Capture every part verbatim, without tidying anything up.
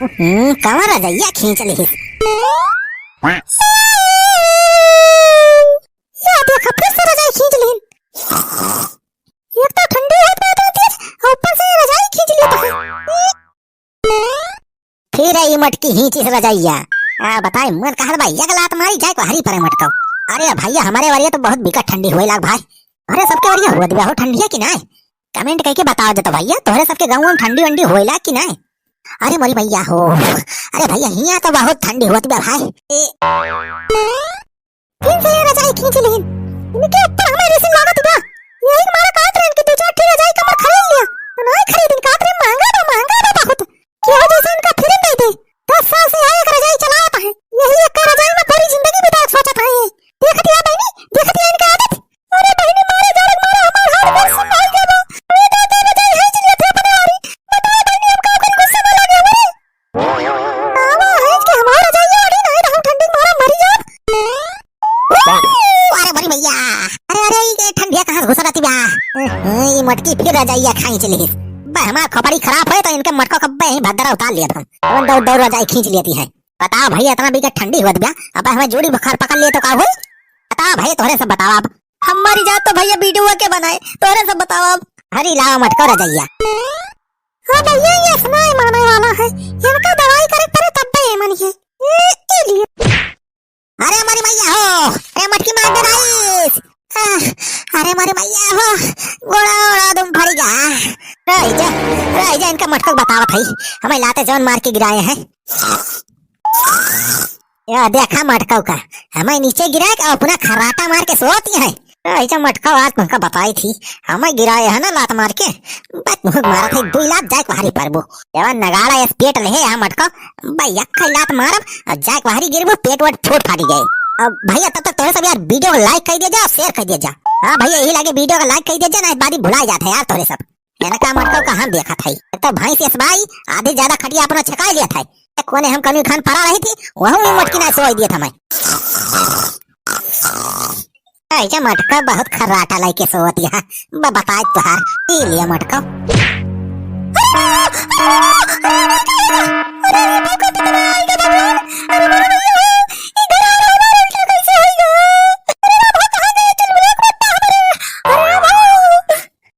हम्म, कमर रजइया खींच लिहिस। या देखा, फिर से रजाई खींच लिहिन। एक तो ठंडी होत बा इतना तेज, और ऊपर से रजाई खींच लिहिन। फिर ई मटकी खींचिस रजाइया। आ, बताए, मन कहत बा, एक लात मारी जाए को हरी परे मटको। अरे भइया, हमरे वरिया तो बहुत बिकट ठंडी होए लाग भाई। अरे सबके वरिया होत बा हो ठंडिया कि नाय? Comment कइके बताओ दे तो भइया, तोहरे सबके गाँव में ठंडी वंडी होए लाग कि नाय? अरे मोरी मइया हो, अरे भइया, हियाँ तो बहुत ठंडी होत बा भाई। ए, फिर से ये रजाई खींच लिहिन। इनके ऊपर हमें रेसिन लागत बा। यही मारा कहत रहन कि दो चार ठे रजाई कमर खरीद लिया। तो नाय खरीदिन, कहत रहे महंगा बा, महंगा बा बहुत। केहू जैसे इनका फिर दे दे। दस साल से यही एक रजाई चलावत है। यही एक रजाई में पूरी जिंदगी बिताए सोचत है ये। देखत या बहिनी, देखत या इनका आदत। अरे बहिनी, मारे जड़क मारा, हमार हाथ गोड़ सुन्ना हो गया बा। अरे दादा, रजाई है चलिए थे अपने वाली। बताओ बहिनी, हम का करी, गुस्सा में लगे हमारे। आवा है कि हमार रजाई ओढ़ी, नहीं तो हम ठंडी के मारे मरी जाब। अरे बड़ी भइया, अरे, अरे, ई के ठंडिया कहाँ से घुसा रहती बा? हम्म, ई मटकी फिर रजाइया खींच लिहिस। बे, हमार खोपड़ी खराब होए तो इनके मटको कब्बे ही भद्दरा उतार लिया हम। अपन दौड़, दौड़ रजाई खींच लेती है। बताओ भइया, इतना बिकट ठंडी होत बा, अब हमें जूड़ी बुखार पकड़ लिए तो का होई? बताओ भइया, तोहरे सब बताओ अब। हमारी जात तो भइया वीडियो के बनाए, तोहरे सब बताओ अब। हरी लाओ मटको रजाइया। हाँ भइया, ये असना ही माने वाला है, इनका दवाई करे पड़े तब भी ये मनी है। ये, ये लिए। अरे मोरी मइया हो, अरे मटकी मार दे राइस। आह, अरे मोरी मइया हो, गोड़ा ओड़ा दुम फड़ी गा। रह जा, रह जा, इनका मटको बतावत है। हमें लाते जौन मार के गिराए हैं। या देखा मटको का, हमें नीचे गिराए के अपना खर्राटा मार के सोती है। रह जा मटको, आज तुमका बताई थी, हमें गिराए है ना लात मार के। बस मुँह मारा था, दुई लात जाए भारी परबो। एवा नगाड़ा एस पेट रहे यहाँ मटको, भाई, यक्खा लात मारब, अब जाए के बाहरी गिरबो, पेट वेट फूट फाटी जाए। अब भइया, तब तक तोहरे सब यार वीडियो को like कर दिया जा, share कर दिया जा। हाँ भइया, यही लागे वीडियो को like कर दिया जा, ना बादी भुला जात है यार तोहरे सब। इनका मटको कहाँ देखा था? तो भैंस यस भाई, आधी ज्यादा खटिया अपना छका लिया था। कोने हम कमी खान पड़ा रही थी, वहू ही मटकी ना सोई दिया था मैं। ऐसे मटका बहुत खर्राटा लइके सोवत यहाँ। ब-, बताए तुहार, पी लिया मटका।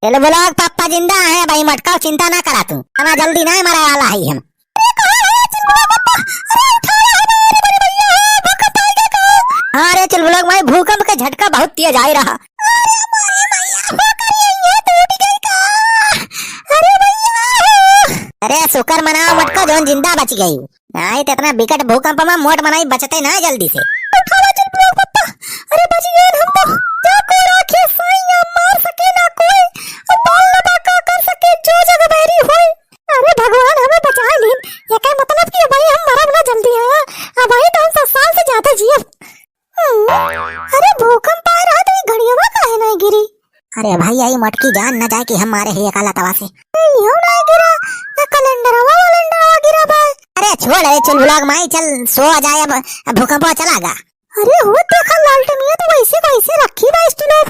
चलो बोलो, पापा जिंदा है भाई, मटका चिंता ना करा तू, इतना जल्दी ना मरे वाला है हम। अरे कहाँ है चिलबुला पप्पा? अरे उठाओ यार, अरे बड़ी भैया है, भूकंप आ गया का? हाँ रे चिलबुला माई, भूकंप के झटका बहुत तेज आए रहा। अरे मोरी भैया, हो कर ये, ये टूट गई का? अरे भैया हो। अरे शुक्र मनाओ मटको, जौन जिंदा बच गई। नहीं तो इतना बिकट भूकंप में मोट मनाई बचते ना जल्दी से। उठाओ चिलबुला पप्पा, अरे बच गए हम तो। क्या कोई राखे साइया मार सके ना कोई, अब बाल ना बांका कर सके जो जग बैरी होए। अरे भगवान हमें बचा लीन, एकर मतलब कि अबही हम मरब ना जल्दी, हाँ, अबही तो हम सौ साल से ज्यादा जियब। हम्म, अरे भूकंप आए रहा तो ये घड़ियवा काहे ना गिरी? अरे भाई, आई मटकी जान ना जाए कि हम मारे ही एका लतवा से। नहीं, हम ना गिरा, ना कैलेंडरवा वैलेंडरवा गिरा बा। अरे छोड़, अरे चुलबुला माई, चल सो जाए अब, अब भूकंपवा चला गा। अरे हो देखा लालटनिया तो वैसे कैसे रखी बा स्टूल,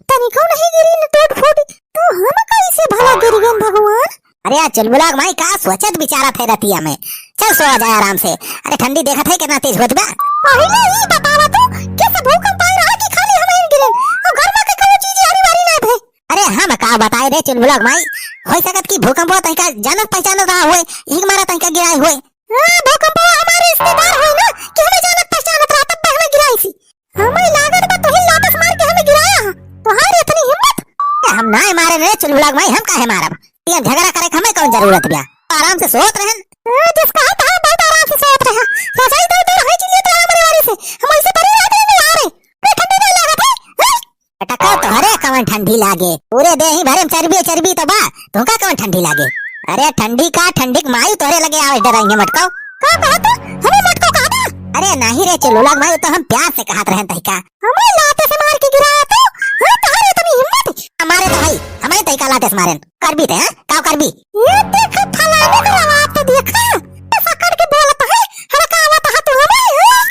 तनिको नहीं गिरी न टूट फूट, तो हम कैसे भला गिर गए भगवान? अरे यार चुलबुला माई का सोचत विचारत है रतिया में, चल सो जाए आराम से। अरे ठंडी देखत है कितना तेज होत बा। पहले ही बतावा तू कैसे भूकंप आए रहा कि खाली हम ही गिरन और घर में के कोनो चीज हरी भरी ना भे। अरे हम का बताए रे चुलबुला माई, हो सकत कि भूकंप हो तनिका जानत पहचानत रहा होए, यही मारा तनिका गिराए होए। हाँ, भूकंपवा हमार रिश्तेदार है ना, कि हमें जानत पहचानत रहा, तब पे हमें गिराई सी। हमें लागत बा तोही लात से मार के हमें गिराया है। तोहार इतनी हिम्मत? ए, हम नाय मारे रे चुलबुला माई, हम काहे मारब? ये झगड़ा करे के हमें कौन जरूरत बा? आराम से सोत रहन। ए, जिसका हाथ है, बहुत आराम से सोत रहा। रजाई दे दे, हमें चिल्लिए तो हमारे वाली से। हम ऐसे परी रहते हैं, आ रहे। ए, ठंडी नहीं लागत है, हैं? मटका तोहरे कवन ठंडी लागे, पूरे देही भरे में चर्बी चर्बी तो बा, तुमका कवन ठंडी लागे? अरे ठंडी का, ठंडी के माई तोहरे लगे आवे डराई है मटको। का कहा तू? हमें मटको कहा था? अरे नहीं रे चुलबुला माई, तो हम प्यार से कहत रहन तहिका। हमें लाते से मार के गिराया तू? हाँ, तोहरे इतनी हिम्मत? हमारे तो भाई, हमें तहिका लाते से मारेन। करबी ते, हैं? का करबी? ये देखा फलाने का आवाज तो देखा, तो पकड़ के बोलत है, हड़कावत है तू हमें, हैं?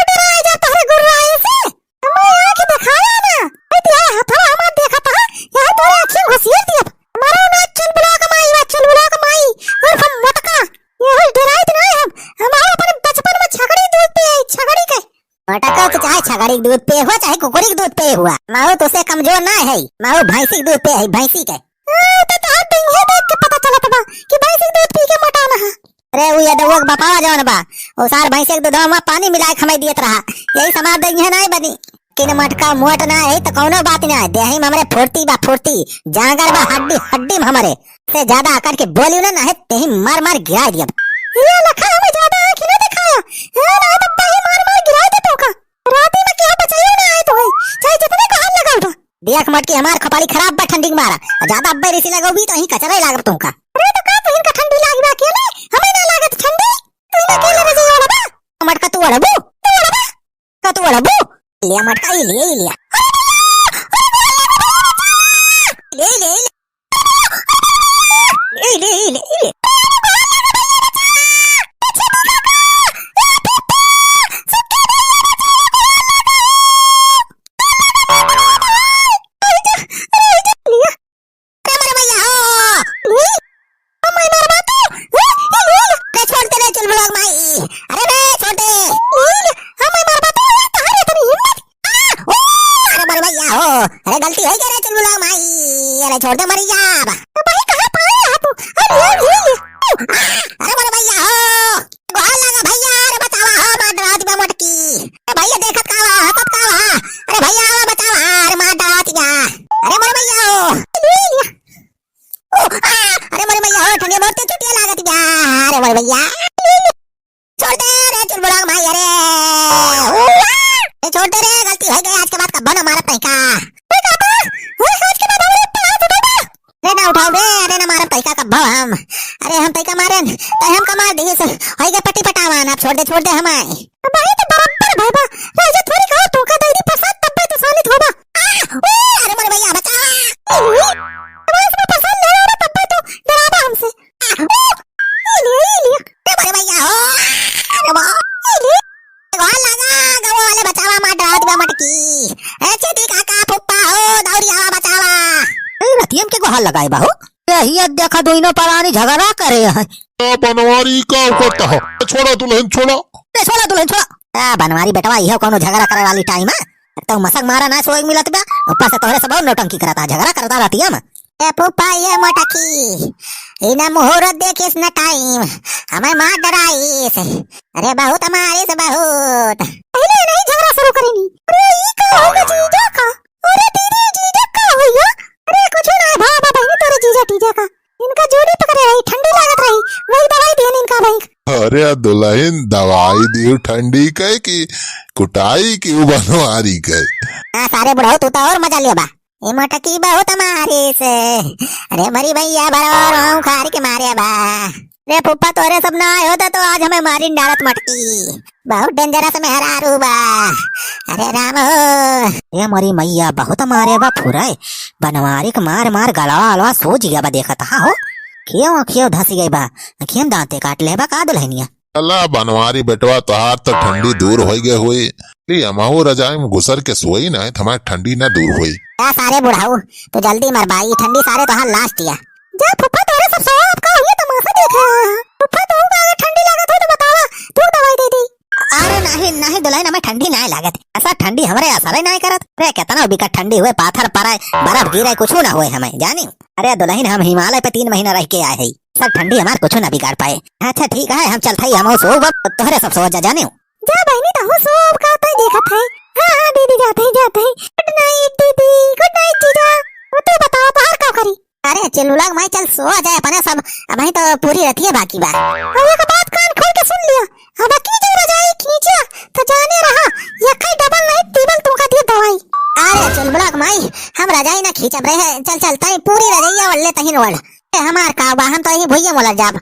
डराए जा तोहरे गुर्राए से। हमें आँख दिखाया ना। ए, दिया हथवा हमार देखा था, यहाँ तोरे आँखियों घुसियर दिया। हमारा ना चुलबुला का माई, वा चुलबुला का माई, उर्फ मटका। ये होई डराई ना, मोटका तो चाहे छगड़ी के दूध पे हुआ, चाहे कुकुरी के दूध पे हुआ, महू तोसे कमजोर ना है, महू भैंसी के दूध पे है, भैंसी के। हाँ, तो तोहार देहिया देख के पता चलत बा कि भैंसी के दूध पी के मोटाना है। अरे, उ यदुआ के बपावा जौन बा, उ सार भैंसे के दूधवा में पानी मिलाए के हमें दियत रहा, यही से हमार देहिया नाहीं बनी। लेकिन मोटका मोट ना है तो कौनो बात ना है, देही में हमरे फुर्ती बा, फुर्ती, जांगर बा, हड्डी हड्डी में हमरे। से ज्यादा अकड़ के बोली ना, ना है तेही मार मार गिराए दियब। ये लखा हमें ज्यादा आँख ना दिखाया, ये ना तो तेही मार मार गिराए दे तोका। राती में केहू बचाइयो ना आए तो है, चाहे जितने को हाथ लगाओ था। देख मोटकी, हमार खोपड़ी खराब बा ठंडी के मारा, और ज्यादा अब्बे ऋषि लगाओ भी तो ही कचरा ही लागब तोका। अरे तो का तोहिन का ठंडी लागी बा अकेले, हमें ना लागत ठंडी, तू ना अकेले रजाई ओढ़बा। मोटका तू ओढ़बू, तू ओढ़बा, का तू ओढ़बू। लिया मोटका, ई लिया, ई लिया। ले, ले, ले। ले, ले, ले, ले। अरे मोरे भैया हो। ले, ओ माई मार बात। ले, ले, ले। अरे छोड़ दे रे चुलबुला माई। अरे बे छोड़ दे। ले, ले। ओ माई मार बात। तोहरे इतनी हिम्मत। आ, ओ, अरे मोरे भैया हो, अरे गलती होइ गई रे चुलबुला माई, अरे छोड़ दे मरी जाब। भाई कहाँ पाए यहाँ तू? अरे ये, ये, ये। आ, अरे मोरे भैया हो, गोहार लागा भैया, अरे बचावा हो, मार डरावत बा मोटकी। ए भैया देखत का बा, हंसत का बा? अरे भैया आवा बचावा, अरे मार डरावत बा। अरे मोरे भैया हो। ये, ये। ओ, आ, अरे मोरे भैया हो, ठंडिया बहुत तेज चुटिया लागत बा। अरे मोरे भैया। छोड़ दे रे चुलबुला माई, अरे। ए, छोड़ दे रे, गलती होइ गई, आज के बाद कब्बो ना मारब तैका। ए, बाबा, ओए, आज के बाद हमरे ऊपर हाथ उठाबा। अरे ना उठाओ बे, अरे ना मारब तैका कब्बो हम। अरे हम तैका मारेन, तै हमका मार दिहिस। होइ गए पट्टी पटावन, अब छोड़ दे, छोड़ दे हमाय। भाई तो बराबर भाई बा, राजा थोड़ी कहो तोका दे दी प्रसाद तब्बे तो शांत होबा। आ, ओ, अरे मोरे भैया बचावा। ए, अब इसमें प्रसाद ले रहा तब्बे तो डराबा हमसे। आ, ओ, ए ले, ए ले। ए मोरे भैया हो, अरे बा, ए ले। गोहार लागा, गाँव वाले बचावा, मार डरावत बा मोटकी। ए चेती काका, फुप्पा हो, दौरी आवा बचावा। ए रतियम के गोहार लगाए बा हो। ए हिया देखा, दोनों परानी झगड़ा करे हैं। ए बनवारी का करता हो? ए छोड़ा दुलहिन, छोड़ा। ए छोड़ा दुलहिन, छोड़ा। ए बनवारी बेटवा, इहो कौनो झगड़ा करे वाली टाइम है? तो मसक मारा ना सोए मिलत बा, ऊपर से तोहरे सब और नौटंकी करता, झगड़ा करता रतियम। ए फूफा, ये मोटकी, इना मुहूर्त देखिस न टाइम, हमें मार डराइस। अरे बहुत मारिस, बहुत। पहले नहीं झगड़ा शुरू करेनी। अरे ई का होइगा जीजा का? अरे दीदी, जीजा का होइगा? अरे कुछ ना भा, बा बहिनी तोरे जीजा टीजा का। इनका जोड़ी पकड़े रही, ठंडी लागत रही, वही दवाई दिहन इनका भाई। अरे दुलहिन, दवाई दिहु ठंडी के कि कुटाई कि उ बनवारी के? हाँ सारे बुढ़ऊ, तू तो और मजा लेबा। ए मोटकी बहुत मारिस। अरे मरी भैया, बड़वा रोऊ खार के मारे बा। रे फूफा, तोरे सब ना आए होता तो आज हमें मारिन डारत मोटकी। बहुत dangerous मेहरारू बा। अरे राम हो। ए मोरी मैया, बहुत मारे बा फुरे। बनवारी के मार मार गलवा अलवा सूज गया बा, देखत हा हो। खियो खियो धस गई बा। खियन दांते काट ले बा का दुलहिनिया। अला बनवारी बेटवा, तोहार तो ठंडी दूर होइ गए होई। ली हमहू रजाई में घुसर के सोई ना, तो हमार ठंडी ना दूर होई। जा सारे बुढ़ऊ, तू जल्दी मरबा, ई ठंडी सारे तोहार last या। जा फूफा, तोरे सब सोआ, अब का हुई तमाशा देखे आया है। फूफा, तू का अगर ठंडी लागत हो तो बतावा, तू दवाई दे दी। अरे नहीं, नहीं दुलहिन, हमें ठंडी नहीं लागत। ऐसा ठंडी हमरे असर ही नहीं करत। रे कितना बिकट ठंडी हुए, पाथर परे, बर्फ गिरे, कुछ ना हुए हमें, जानी। अरे दुलहिन, हम हिमालय पे तीन महीना रह के आए हैं, सब ठंडी हमार कुछ ना बिगाड़ पाए। अच्छा ठीक है, हम चलत हई, हम सोब, तोहरे सब सो जा, जानी। जा बहिनी, तहु सोब का तय देखत है। हाँ, हाँ दीदी, जात है, जात है। Good night दीदी, good night जीजा। वो तू बताओ, तोहार का करी? अरे चुलबुला के माई, चल सो जाए अपने सब, अबहीं तो पूरी रतिया बाकी बा। अब एक बात कान खोल के सुन लिया, अब की जब रजाई खींचिया तो जाने रहा, यखई double नहीं triple तुमका दिए दवाई। अरे चुलबुला के माई, हम रजाई ना खींचब रहे, चल चल, तई पूरी रजाइया ओढ़ ले, तहिन ओढ़। ए, हमार का बा, हम तो यहीं भुइया मोलर जाब।